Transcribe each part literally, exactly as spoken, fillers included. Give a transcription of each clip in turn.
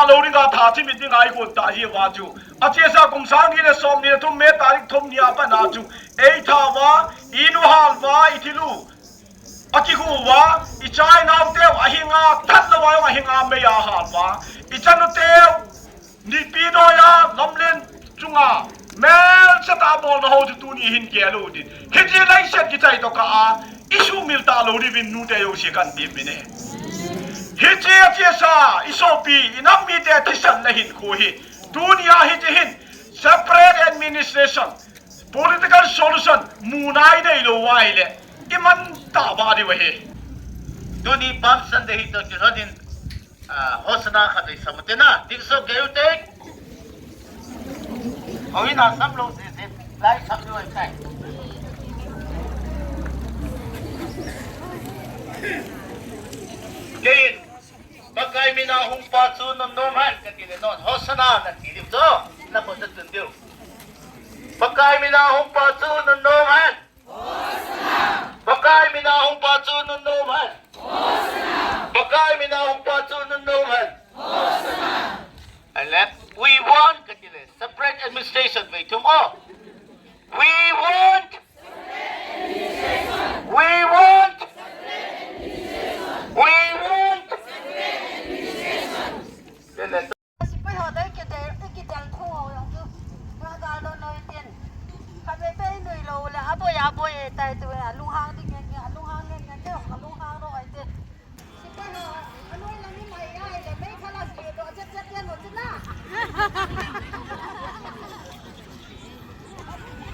lou dinga tha chimit dinga i gon tah jeh uva chu. Achesa kum sang ni le som ni le thum May tarik thum ni a pat a chu, eitha uva, inu hal uva, i thil u akikhu uva, i cha i nao teu ahinga, that louva jong ahinga, mei a hal uva, i chanu teu nipi noi a lamlen chunga melchih tah a bolna ho chu tuni hin gel u tin. Hiche leiset kichai tokah a i sumil talou diuvin nute jouse kahin tepin ahi. Hiche achesa i sopi, i nam mite thisan le hinkho hi, tuni a hiche hin separate administration, political solution muna i neilou uva ahile, i man tah ba diu ahi. Tuni Palm Sunday hi toh kilhonin, ah, Hosanna khat eisam ute na, ding soh kei ute. Houin a sam lou sese, lai sam lou ahitai. Keiin, Pakai mina hungpa chu nunnom hen kati le non, Hosanna nati diu chu, nakhut natun diu. Pakai mina hungpa chu nunnom hen. Pakai mina hungpa chu nunnom hen. Pakai mina hungpa chu nunnom hen. And let, we want, kati le, separate administration vei thum o. We want. We want. We want. Sepai ho toh i kidel, i kidel thu ho jong chu, nga gal lou noi tin. Khatvei peh i nui lou le, aboi, aboi e tai tu e, alunghang ding ngen ngen, alunghang ngen ngen, kei jong kalunghang lou ahi te. Sepai ho, anoi lang ni mai a, le mei khala si do, chet chet yen lo chu na.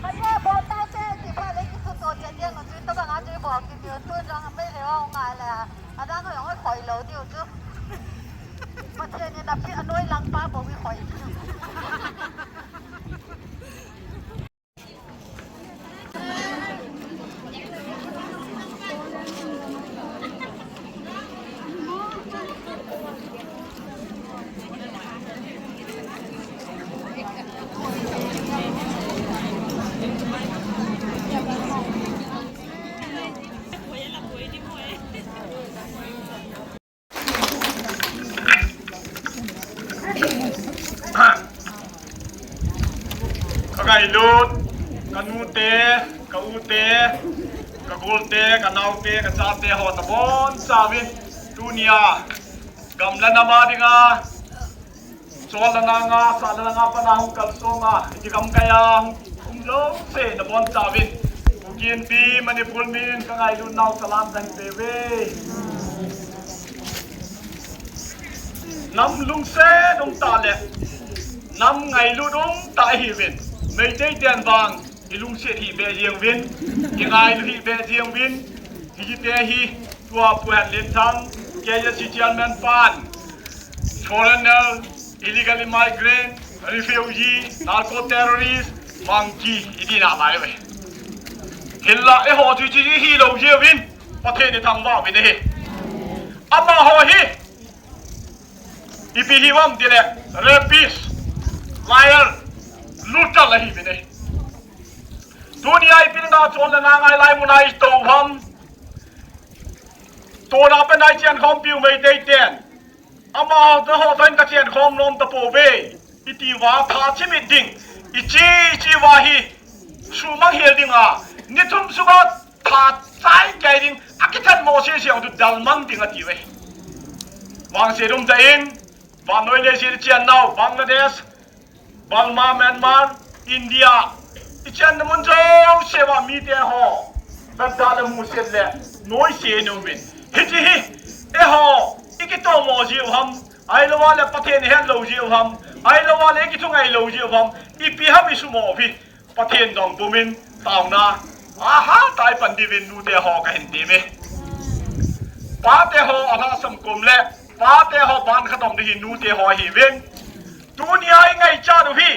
Khatvei bol tau te, ti pha le kithuto chet yen lo chu, tobang a chu bol kit diu, tu jong mei le o ngai le, adang jong khoi lou diu chu. Pathen in aphi anoi lang pa bou i khoi. Ka ngailut, ka nute, ka ute, ka golte, ka naote, ka chate ho nabonchauvin, tunia gam le nam a dinga, chol le nanga, sah le nanga pat a hung kalsonga, hiche gamkai a hung um jouse nabonchauvin, Kuki Inpi Manipur min ka ngailut nau salam kahin peuve. Nam lungset um tah le nam ngailut um tah ihiuvin, Meitei ten vang i lungset hih beh jeng uvin, i ngailut hih beh jeng uvin, hiche te hi tua Pu Henlenthang, K Z C chairman pan, foreigner, illegal immigrant, refugee, narco terrorist, monkey, i tina lai uve. Hinla eiho chu hiche hi hilou jeh uvin, Pathen in thangvah uvin ahi. Amaho hi ipi hiuvem tile, rapist, liar, looter ahiuvin ahi. Tunia ipi dinga chol le nanga hilai muna itou u ham? Tuna pen a i chenkhompiu Meitei ten, amaho toh ho toh in ka chenkhom nom tapouve, i tiuva tha chimit ding, i chi, i chi uva hi sumang hel dinga, ni thum sunga tha chai kai ding, akithat mo sese jong chu dalmang ding atiuve. Vangset um tah in, vannoi leiset i chennau, Bangladesh, Burma, Myanmar, India, i chenna mun jouse uva mite ho, dadda le musit le, noise in umin. Hiche hi, eiho, i kitomo jeh u ham, ahilouva le Pathen i hetlou jeh u ham, ahilouva le i kithungai lou jeh u ham, ipi ham i sumo u hi, Pathen dong pumin taona, aha, tai pan diuvin nute ho kahin teme. Pate ho alhasam kom le, pate ho ban khatom ding hi nute ho ahiuvin. Tunia i ngaichat u hi,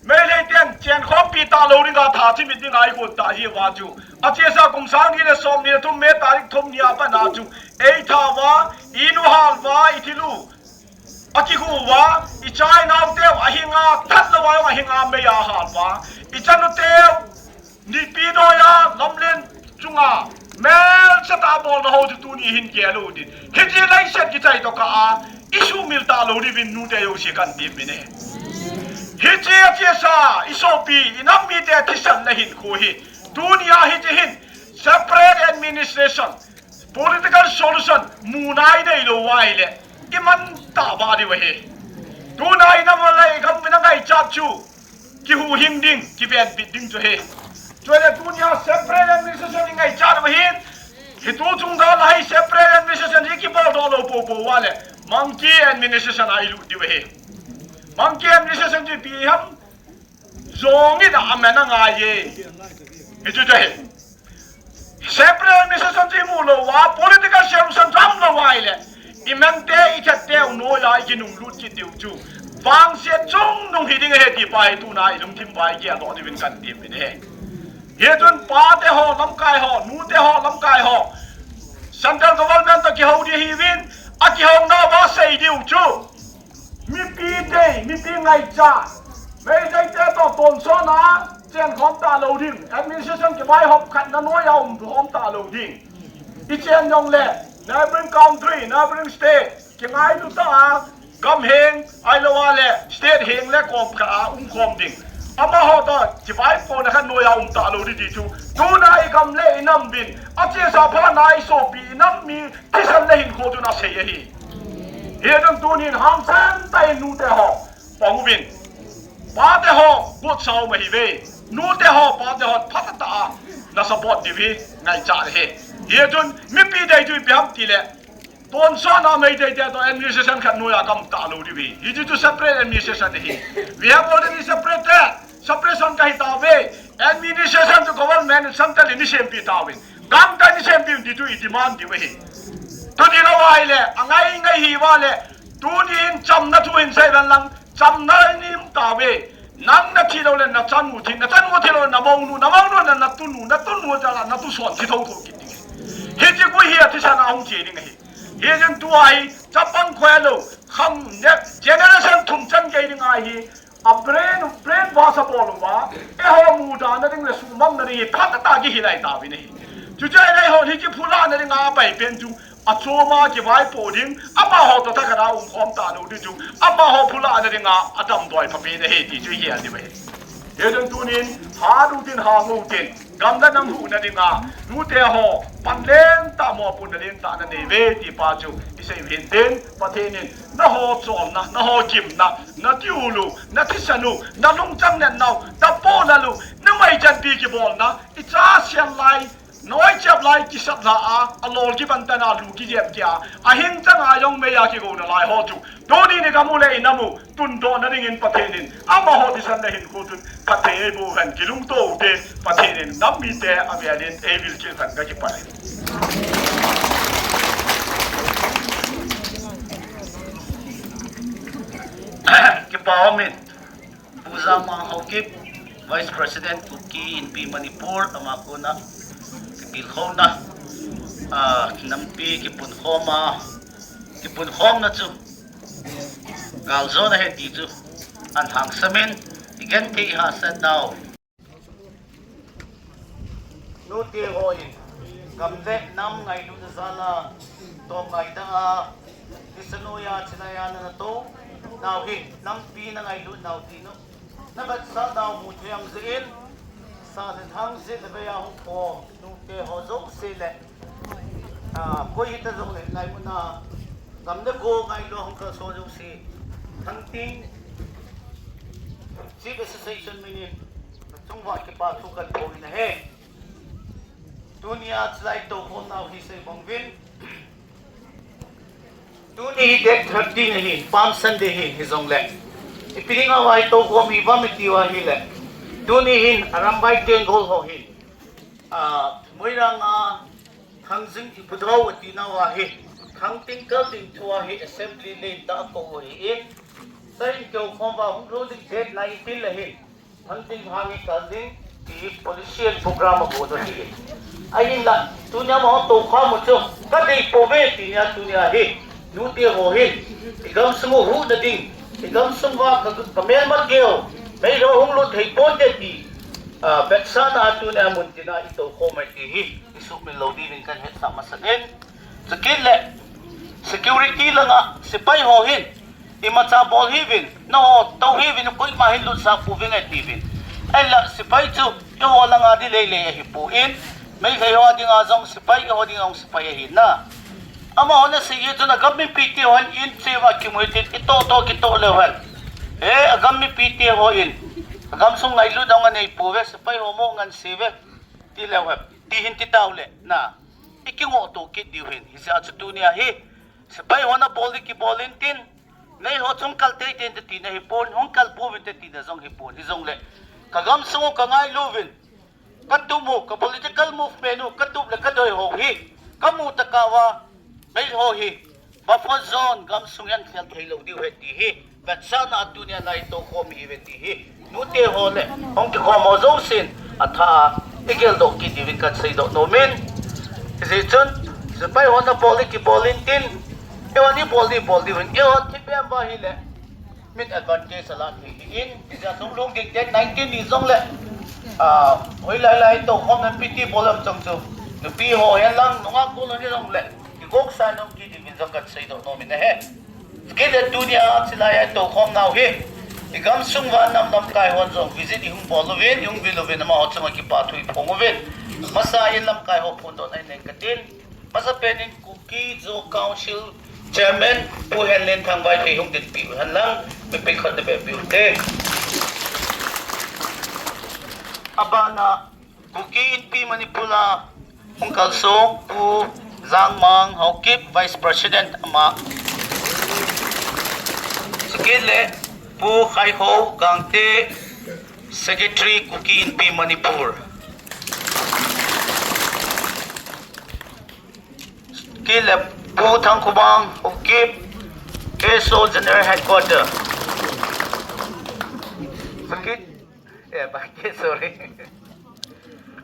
Meitei ten chenkhompi talou dinga tha chimit dinga i gon tah jeh uva chu. Achesa kum sang ni le som ni le thum May tarik thum ni a pat a chu, eitha uva, inu hal uva, i thil u akikhu uva, i cha i nao teu ahinga, that louva jong ahinga, mei a hal uva, i chanu teu nipi noi a lamlen chunga melchih tah a bolna ho chu tuni hin gel u tin. Hiche leiset kichai tokah a isuhmil talou diuvin nute jouse kahin tepin ahi. Hiche achesa, isopi, inam mite thisan le hinkho hi, tunia hiche hin separate administration, political solution muna ideilou ahile, iman tah ba diu ahi. Tuna inam le igam ina ngaichat chu kihuhhing ding, kivenbit ding chu ahi. Chule tunia separate administration ingaichat uva hin, hitu chungdon a hi separate administration hi kibol doh lou poupou uva le, monkey administration a ilut diu ahi. Monkey administration chu ipi ham, jong in a aman angaiye. Hichu chu ahi. Separate administration chu imu lou uva, political solution chu aum lou uva ahile, imante, ikhatte u noiya ikinunglut kit diu chu, vangset chungnung hiding ahi ti pa hi tuna ilungthim uva igeldoh diuvin kahin tepin ahi. Hichun pate ho, lamkai ho, nute ho, lamkai ho, central government toh kihou ding ahiuvin, akihouna uva sei diu chu, mipi dei, mipi ngaichat, Meiteite toh tonsot a chenkhom talou ding, administration kivaihop khatna noiya umkhom talou ding. Ichen jongle neighboring country, neighboring state, kingailu tah a, gam heng, ahilou le state heng le kom khat a umkhom ding. Amaho toh kivaipohna khat noiya um talou ding ti chu, tuna igam le inam uvin, achesa phat a isopi inam mi thisan le hinkho chun asei ahi. Hichun tunin hangsan tah in nute ho, pang uvin. Pate ho, gotsa um ahiuve. Nute ho, pate ho, phatah tah a na support diu hi ngaichat ahi. Hichun mipi dei chu ipi ham tile, tonsot a Meiteite toh administration khat noiya gam talou diu ahi. Hichu chu separate administration ahi. We have already separated. Separation kahi tauve. Administration chu government central in isempeh tauvin, gam toh isempeh un ti chu idemand diu ahi. Chuti lou ahile, angai ngai hi uva le, tunin chamna thu hin sei uvin lang, chamna in um tauve. Nang nathi lou le nachanu thi, nachanu thi lou le namounu, namounu le natunu, natunu thi le natuson thi thotho kit ding ahi. Hiche koi hi athisan a hung che ding ahi. Hichun tua hi chapang khoh lou, kham ne, generation thum chan gei ding ahi. A brain, brain wash abol uva, eiho mudahna ding le suhmangna ding hi phatah tah a kihil ahi tauvin ahi. Chuche a eihon hiche phulahna dinga apai pen chu, achom a kivaipoh ding, amaho toh thakhat a umkhom talou ding chu, amaho phulahna dinga adamdoi phapen ahi ti chu ihil diu ahi. Hichun tunin, hat utin, hang utin, gam le nam huhna dinga, nute ho, pan lentah, mopohna lentah nanei uve ti pa chu isei u hintin, Pathen in naho cholna, naho gimna, natiulu, nathisanu, nalungchang netnau, napohnau, numei chanpi kibolna, icha sial lai, noichep lai kisat lha a, alol kiban tah a, lu kijep kei a, ahing chang a jong mei a kigouna lai ho chu, tuni ni gam u le inam u tundohna dingin Pathen in amaho thisan le hinkho chun phatthei eiboh hen, kilungto ute, Pathen in nam mite avel in eivil kit hen, kakipah e. Kipa umin. Pu Jamang Haokip, Vice President Kuki Inpi Manipur, ama kona kitilkhouna, ah, nampi kipunkhom a, kipunkhomna chu galjona ahi ti chu ahin hangsan in, igenthei hahsatnau. Nute ho in gam le nam ngailutna jal a, tawp ngaidam a, Christian noiya, chinaiya nana tounau hi, nampi nangailutnau ti nu, navetsah nau mu thei jeh in, sa le thang jeh le vei a hung khom nute ho jouse le, ah, koi hita jongle hilai mun a gam le go ngailu a hung kalson jouse, Thangting Chief Association min in, nachung uva kipa thu kahin bol in ahi. Tunia chulai toukhomnau hi sei bang uvin. Tuni hi date thirteen ahi, Palm Sunday ahi, hijongle, ipi dinga toukhom ihiuvam iti uva ahile, tuni hin Arambai Tenggol ho hin, ah, Moirang a Thangjing Ibudhou atinau ahi, Thangting Kalting thu ahi, assembly lentah akou ahin, sahin kihoukhom uva hung lou ding date nine eighteen le hin, Thangting hang hi kal ding ti hi policy and program agon ahi. Ahinla, tunia amaho toukhom u chu kadei pouve, tunia, tunia hi, nute ho hin, igamsung u huhna ding, igamsung uva ka, kamelma keu, meilhou hung lut thei ponte ti, ah, vetsahna a tunia muntina itoukhom e ti hi isuhmil lou dingin kahin hetsah masan in. Chukit le, Security langa sepai ho hin imacha bol hiuvin, naho tou hiuvin, koima hin lutsah pouvin atiuvin. Ahinla sepai chu eiho langa di lei lei ahipon, Meitei ho dinga jong sepai, eiho dinga jong sepai ahi na. Amahon asei hi chun agam mipite hon in cheh uva kimu hitin, itoh toh kitoh leu hen. He, agam mipite hon agamsung ngailut jong anei pouve, sepai ho mo nganse uve, ti leu hen. Ti hin ti tauleh na, ikingoh toh kit diu hin. Hijeh a chu tunia hi sepai hon abol di kibol intin, neiho chung kal teitei inte tina hipon, hung kal pouvinte tina jong hipon. Hijongleh kagamsung u kangailu uvin, katup u, ka political movement u, katup le kadoi ho hi kamu tokah uva, meiho hi buffer zone gamsung a khel theilou diu ahi ti hi vetsahna a tunia neitou khom ihiuve ti hi nute ho le hung kikhom ho jousen atha a igeldoh kit diuvin kahin seidoh nomin. Hijeh chun sepai hon abol di kibol intin, eihon ibol di bol diu hin, eihon thipbeh uva ahileh min advantage alah thei ahin, hijeh chun lunggel date nineteen ni jongleh, ah, hoilai lai toukhomna piti bol am chang chu, nupi ho hen lang, nungah kol ho hijongleh kigongsa nom kit diuvin jong kahin seidoh nomin ahi. Kile tunia chilai a toukhomnau hi igamsung uva nam lamkai hon jong visit ihung bol uvin, ihung vil uvin, amaho chunga kipathu iphong uvin, masa in lamkai ho phondohna inei katin. Masapen in Kuki Zo Council Chairman Pu Henlenthang Vaiphei hung dinpi u hen lang, mipei khat nabeh piu hite. Abana Kuki Inpi Manipur a hung kalsong Pu Jangmang Haokip, Vice President ama. Chukit le Pu Khaikho Gangte, Secretary Kuki Inpi Manipur. Chukit le Pu Thangkhobang Haokip, K S O General Headquarter. Chukit, eh, ba, ke, sorry.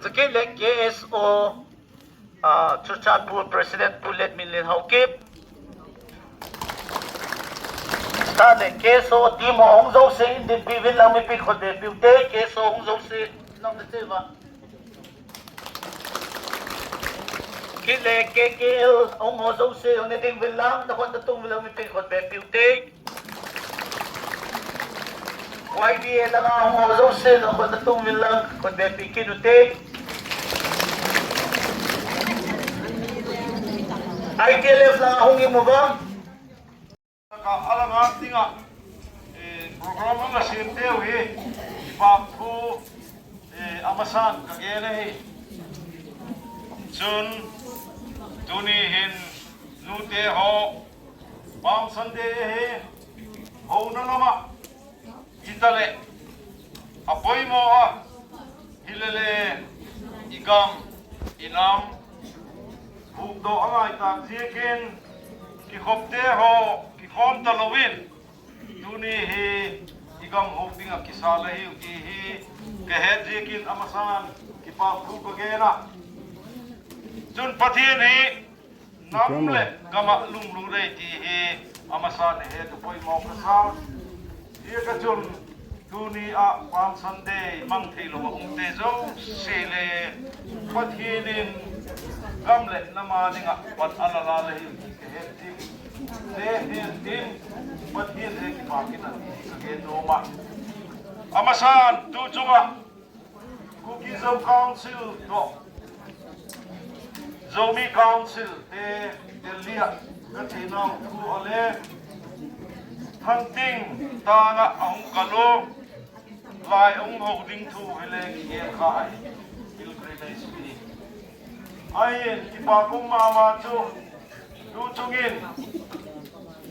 Chukit le K S O, ah, Churachandpur President Pu Letminlen Haokip. Tale K S O team ho hung jouse in dinpi uvin lang, mipei khat beh piu hite, K S O hung jouse, nam na che uva. Kile K K L hung ho jouse hung na ding uvin lang, nakhut na tung uvin lang, mipei khat beh piu hite. Y B A langa hung ho jouse, nakhut na tung uvin lang, khat beh pi kit u hite. I T L F langa hung imu uvam. Ka alanga dinga, eh, program ana sem teu hi, kipah thu, eh, amasan kagel ahi. Chun, tuni hin nute ho, Palm Sunday ahi, houna lama, Hitaleh, apoimo a, hilele, igam, inam, hupdoh angai tah jeh in, kikhopte ho, kikhom talouvin, tuni hi, igam hup dinga kisa le hiu ti hi, kahet jeh in amasan, kipah thu kagel a. Chun Pathen hi, nam le gam a lunglut ahi ti hi amasan ahet u poimo kasa. Hijeh a chun tuni a Palm Sunday mang theilou a umte jouse le Pathen in gam le nam a dinga pan ala la le hiu ti kahet jing. Te hin tin Pathen he kipah kit a ti kagel nom a. Amasan tu chunga Kuki Zo Council toh Zomi Council te Delhi a kachenau thu a le Thangting tanga ahung kal u lai ahung hou ding thu hi le kigel kha ahi, pilgrimage hi. Ahin kipa kum mama chu Tuchungin,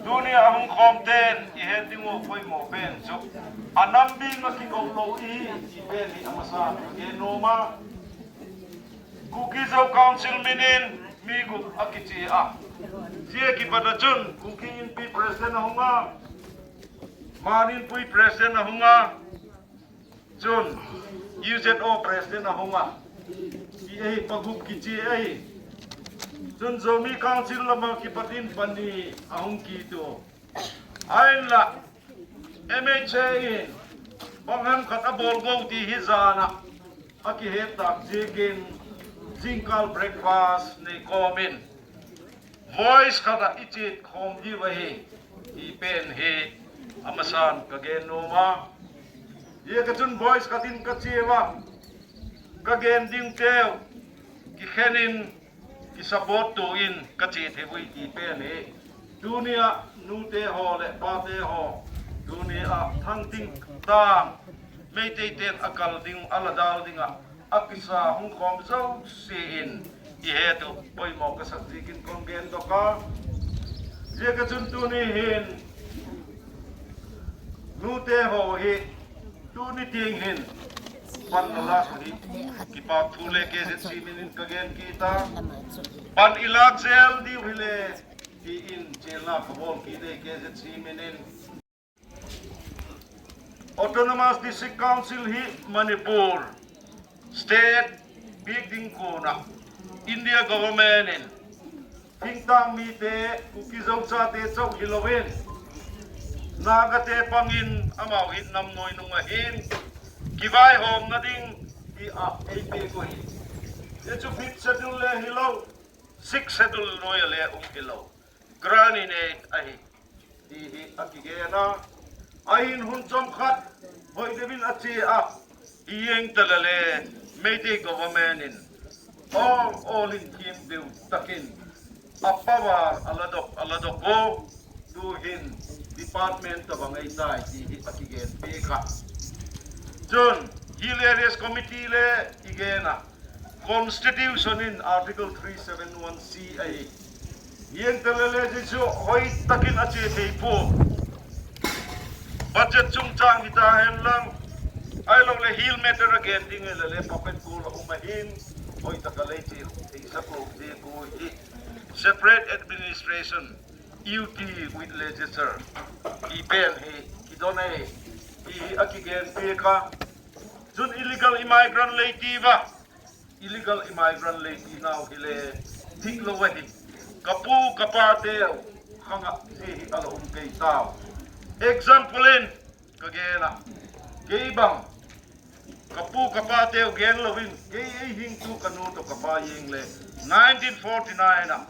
tunia hung khom ten, ihet ding u poimo pen chu, anam bing a kikou lou ihi, ti pen hi amasan, kagel nom a. Kuki Zo Council minin, mi gup akiche a. Chie kipat a chun, Kuki Inpi President ahung a, Maninpui President ahung a, Chun, U Z O President ahung a, ti ahi, pagup kiche ahi. Chun Zomi Council lama kipat in pani ahung kit u. Ahinla, M H A in, bang ham khat abol go ti hi jan a, akihet tah jeh in, jingkah breakfast nei kom in. Voice khat a i chet khom diu ahi, ti pen hi amasan ka gen nom a. Hijeh a chun voice khat in ka che uva, ka gen ding teu kikhen in, ki support to in ka che thei uve ti pen hi. Tunia nute ho le pate ho, tunia thangting tang Meitei ten a kal ding, a la dal ding a, a kisa hung khom jouse in i het u poimo ka sak jikin kon gen doh a. Hijeh a chun tuni hin nute ho hi, tuni tieng hin pan la la hi kipa thu le K Z C min in ka gen kit a. Pan i lak jel diu hile, ti in chelna ka bol kit e K Z C min in. Autonomous District Council hi Manipur state bik ding kona India government in thingtang mite, Kuki Zo chate chauh hilouvin, Naga te pangin amau hin nam noi nung ahin kivaihomna ding ti a ei peh u ahi. Hichu Fifth Schedule le hilou, Sixth Schedule noi a le um hilou, grant in aid ahi, ti hi a kigen a. Ahin hun chomkhat hoi deuh in a che a, hijeng tale le Meitei government in ol ol in thim deu takin a power a la doh, a la doh u. Tuhin department tabang ei tai ti hi a kigen peh a. Chun Hill Areas Committee le i gen a, Constitution in Article three seven one C ahi. Hijeng tale le chu hoi takin a che thei poi. Budget chungchang hita hen lang, ahilou le hill matter a gen ding le le puppet rule a um ahin, hoi taka lei che thei sa ko je ko hi. Separate administration, U T with legislature, ti pen hi kidon e, ti hi a kigen peh a. Chun illegal immigrant lei ti uva, illegal immigrant lei ti nau hile thik lou ahi. Ka pu ka pa teu khang a je hi a la um kei tau. Example in ka gen a, kei bang ka pu ka pa teu gen louvin, kei ei hing tu ka nu toh ka pa jeng le nineteen forty-nine a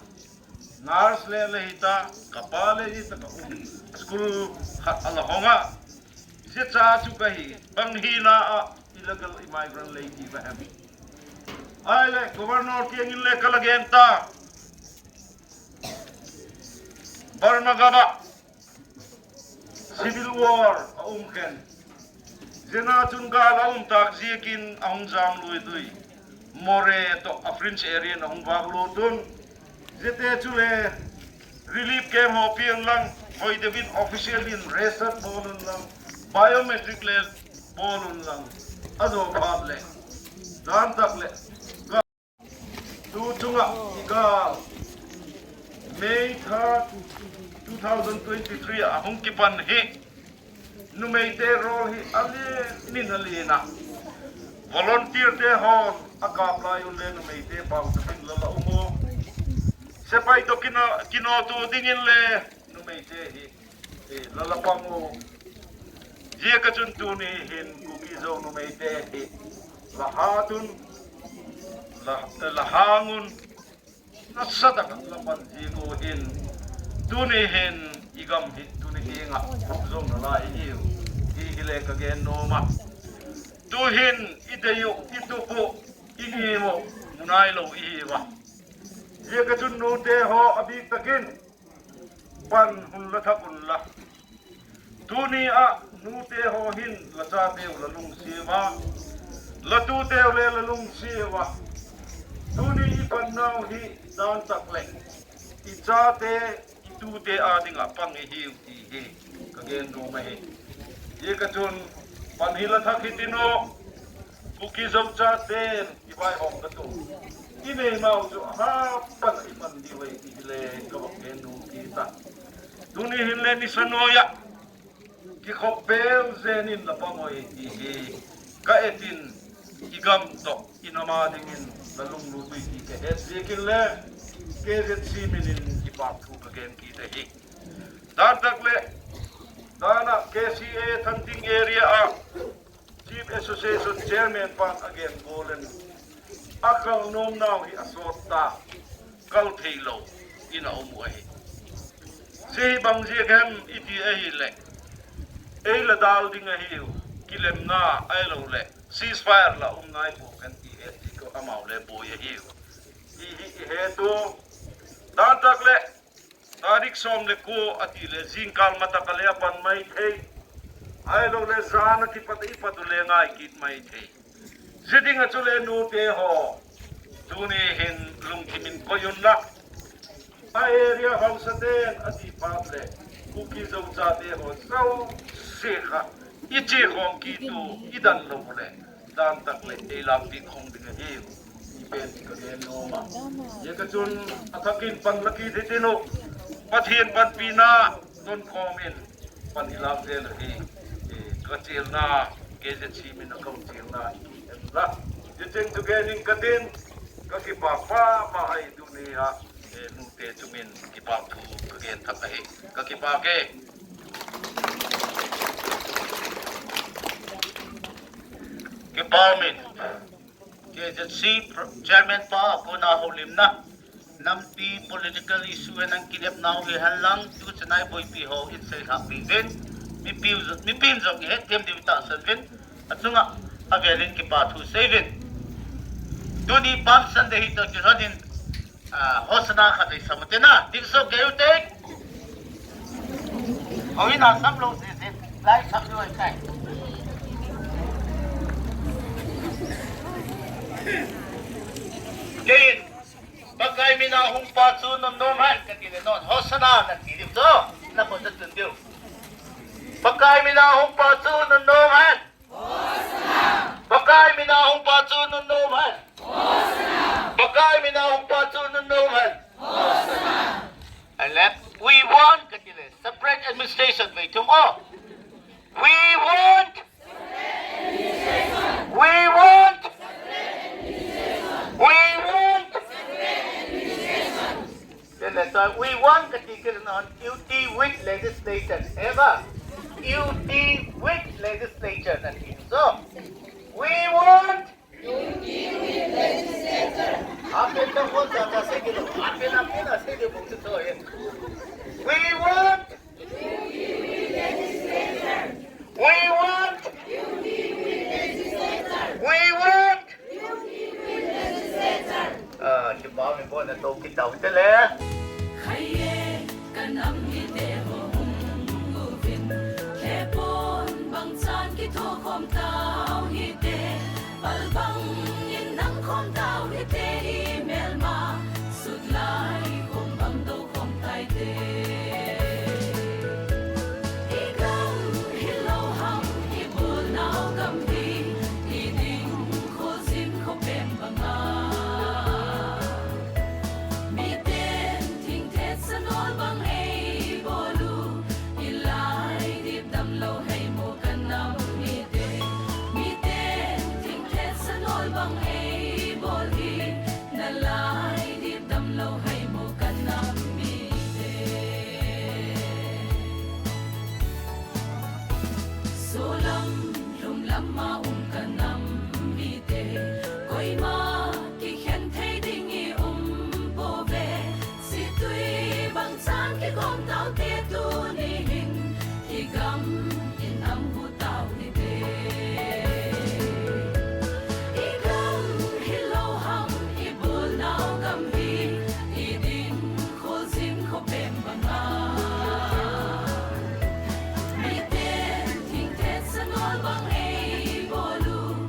nurse le la hita, ka pa le hita ka um. School khat a la hong a. Hijeh a chu ka hi, bang hina a illegal immigrant lei ti uva hem. Ahile Governor kiang in le ka la gen ta. Burma gam a Civil war a um khen. Hijeh a chun gal a um tah jiakin a hung jam lui lui. Moreh toh a fringe area in a hung vak lut un. Hijeh a chu le relief camp ho piang lang, hoi deuh in official in research bol un lang, biometric le bol un lang. A jo phat le, dan tak le, Tu chunga i gal May third, two thousand twenty-three a hung kipan hi numeite role hi alen in alen a. Volunteer te hon a kap lai un le numeite pau takin la la um u. Sepai toh kino, kino tu dingin le numeite hi, eh, la la pang u. Hijeh a chun tuni hin Kuki Zo numeite hi la hat un, la, la hang un, nasatah a la pan jing u hin, tuni hin i gam hi tuni tieng a phuh jong nalai ihiu, ti hi le ka gen nom a. Tu hin i dei u, i tup u, i ngim u mu nailou ihiu a. Hijeh a chun nute ho a bik takin pan hun la thak un la. Tuni a nute ho hin la chateu la lungset uva, la tuteu le la lungset uva. Tuni i pan nau hi dan tak le i chate, i tute a dinga pang ihiu ti hi ka gen nom ahi. Hijeh a chun pan hi la thak hitin o, Kuki Zo chaten i vaihom katu. I nei mau chu a pan i pan diu ahi ti hi le ka va gen nom kit a. Tuni hin le nisa noiya kikhop bel jen in la pang uve ti hi ka et in, i gam toh i nam a dingin la lunglut uve ti ka het ziakin le K Z C min in kipa thu ka gen kit ahi. Dan tak le dan a K C A Thantling area a Chief Association Chairman pan a gen bol in, a kal nom nau hi a sot ta, kal thei lou. in a um u ahi. Hiche hi bang jeh ham iti ahile, ei la dal ding ahiu, kilemna ahilou le ceasefire la um nai bou hen ti he ti ko amau le boi ahiu. Hi hi i he tu, dan tak le, tarik som le ko ati le, jingkal matah a le apan mai thei. Ahilou le, jan a kipat i pat u le ngai kit mai thei. Hiche ding a chu le nute ho, tuni hin lungthim in koi un la. A area hausa ten ati phat le, Kuki Zo chate ho jouse kha, i che khom kit u, i dan lou le, dan tak le, ei lam pi khom ding ahi, i pen ka gen nom a. Hijeh a chun, a thak in pan la kit hitin u, Pathen panpina, don khom in, pan i lam zel u hi, eh, ka chelna, K Z C min a ka chelna, i ki en la. Hicheng chu gen ing ka tin, ka kipak mama ahi tuni a, eh, nute chung in kipak thu ka gen thak ahi. Ka kipak e. Kipa um in. K Z C pr-, Chairman pa a kona houlimna, nampi political issue hen lang kinepna u hi hen lang, tu chana i boipi ho in seilhah pi uvin, mipi u jo-, mipin jong i hetthem diu tahsan uvin, achunga avel in kipa thu sei uvin. Tuni Palm Sunday hi toh kilhon in, Ah, Hosanna khat isam u te na, ding so keu te. Hoi na sam lou sese, lai sam lou tai. Kein, Pakai mina hung pa chu nunnom hen, kati le non, Hosanna nati diu chu, na ko ta tun diu. Pakai mina hung pa chu nunnom hen. Pakai mina hung pa chu nunnom hen. Pakai mina hung pa chu nunnom hen. And let, we want, kati le, separate administration, vei thum o. We want. We want. We want. Then that's why we want kati kit non U T with legislature. Eva, U T with legislature kati. So, we want U T with legislature. Apen ka ko ta ta se kilo. Apen apen a se kilo bong se to ye. We want. We want. We want. Ah, kipa um in bon na to kit tau hite le. Khai e, ka nam mite ho hung uvin, lhepon bang chan kitho khom tau hite, pal bang in nang khom tau hite, i melma sut lai khom bang do khom tai te. I gam hilou ham, i bulnau gam hi, i ding kholjin khopem banga. Miten thingthet sanol bang ei bol u, i lai dip damlou hei mo ka nam mite. Miten thingthet sanol bang ei bol hi, na lai dip damlou hei mo ka nam mite. Solam, lhumlam a um ka nam mite, koima kikhen thei ding i um pouve. Situi bang chan kikhom tau te tuni hin, i gam i nam hu tau hite. I gam hilou ham, i bulnau gam hi, i ding kholjin khopem banga. Miten thingthet sanol bang ei bol u,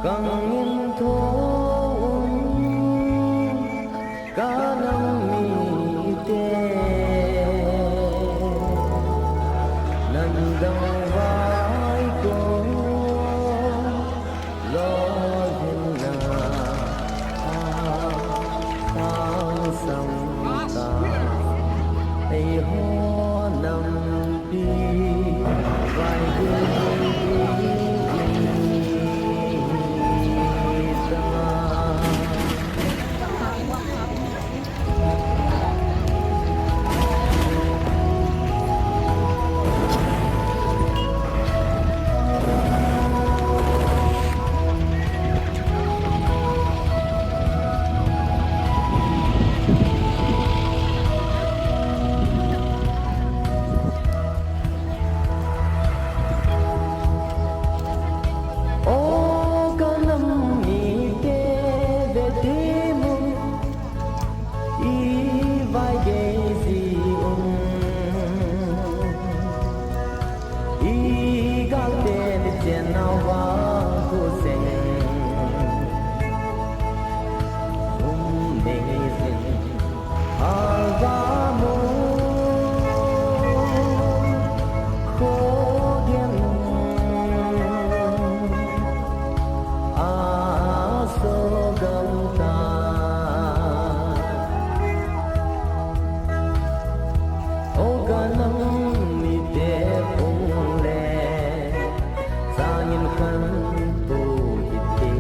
Kangin thou um ka nam mite, nan gangvai ko lolhinna a sang sam ta, eiho nampi vai ding. O ka nam mite, vetem un, i vai gei ji un. I galte ni chen nau va hu seng. Um nei jin. Alva mu khogen a sogam ta. O ka nam mite pung le. Sangin khan tu hite.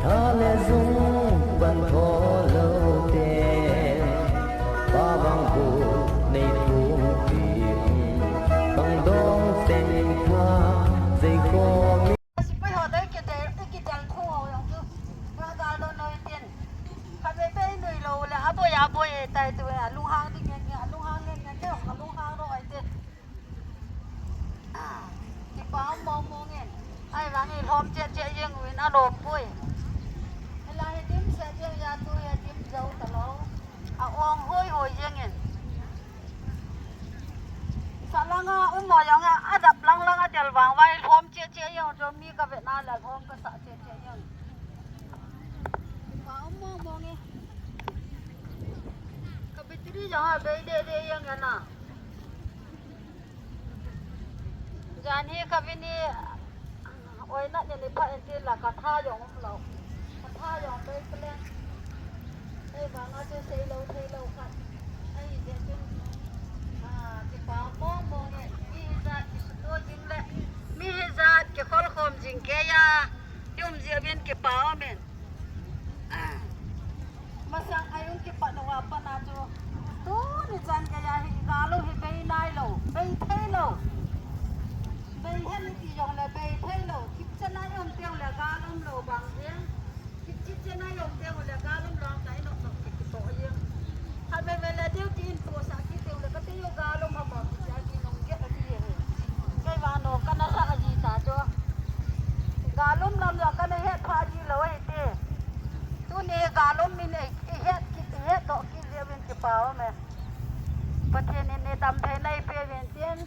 Tha le jung ban tho lo te. Pa bang ku nei thum pi. Bang dong seng tha jei ko mi. Sipai ho dei ke dei, ke dal thu ho yang tu. Ka dal do noi tin. Ka be be nui lo le, aboi, aboi e tai tu, alunghang ding ngen, alunghang ngen ngen, alunghang hang lo ai te. Kipa mong mong in. Ahivangin lhom cheh cheh jeng uvin alom poi. Hilai hi dimset jeng a tu hi dim jou talou. A ong hoi hoi jeng in. Sa langa um mo jong a, adap lang lang a del vang vai lhom cheh cheh jeng u chu mi ka ve na le lhom ka sa cheh cheh jeng. Kipa mong mong in. Ka battery jong a bei de de jeng a na. Jan hi ka vin hi, oi na ni ni pha en ti la ka tha jong um lo. Ka tha jong bei plen. Ei vang a chu sei lo thei lo khat. Ahi je chun, ah, kipa mong mong e. Mi hijat kisuto jing le. Mi hijat kikhol khom jing kei a. Hi um ji a vin kipa um in. Masang a jong kipat nung a pat na chu. Tuni chan gei a hi gal u hi bei nai lou, bei thei lou. Bei hen i ti jong le bei thei lou. Kipchen a i um teng le gal um lou bang jeng. Kipchen a i um teng le gal um lou ta i nok nok kito jeng. Khat ve ve le duty in post a kit teng le ka ti u gal um ham bang ti a ki nung get a ti jeng. Kei vang no ka na sa a ji ta chu. Gal um lam jong ka na het pha ji lou ahi ti. Tuni gal um min i, i het kit, i het doh kit jeh uvin kipa um e. Pathen in i dam thei na i pe uvin tin,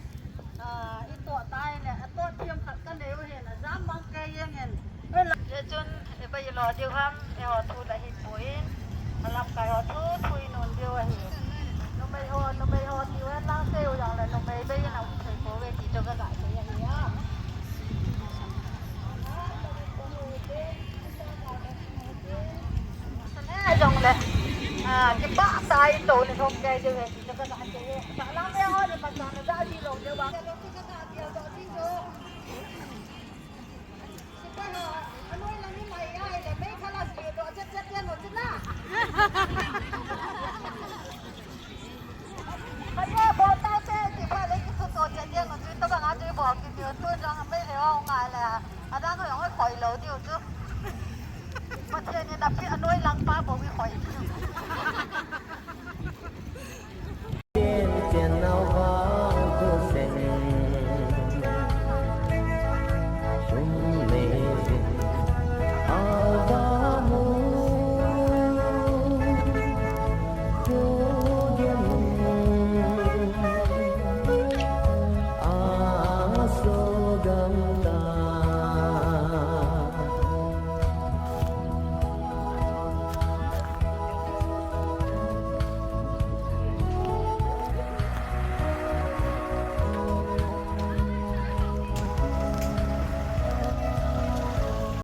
ah, i toh tai le, a toh thiam khat ka nei u hin, a jam mang kei jeng in. Hijeh chun, i bai lo diu ham, eiho thu la hi poi. A lamkai ho thu, thu i nun diu ahi. Numei ho, numei ho, ti ven lang sei u jong le, numei bei in a um thei pouve ti chu ka ga sei ahi a. Jong le, ah, kipah sa in lou ni thom kei diu ve, ti chu ka ga sei e. Sa lang ve ho ni pa sa na ja ji lou diu ba. Sipai ho, anoi lang ni mai a, ile mei khala si do chet chet ya no chuna. Kaya bol ta se, ti pa le ki su to chet ya no chu to bang a chu bol ki ti tu jong mei le o ngai le. Adang jong khoi lo diu chu. Pathen in a pi anoi lang pa bou i khoi.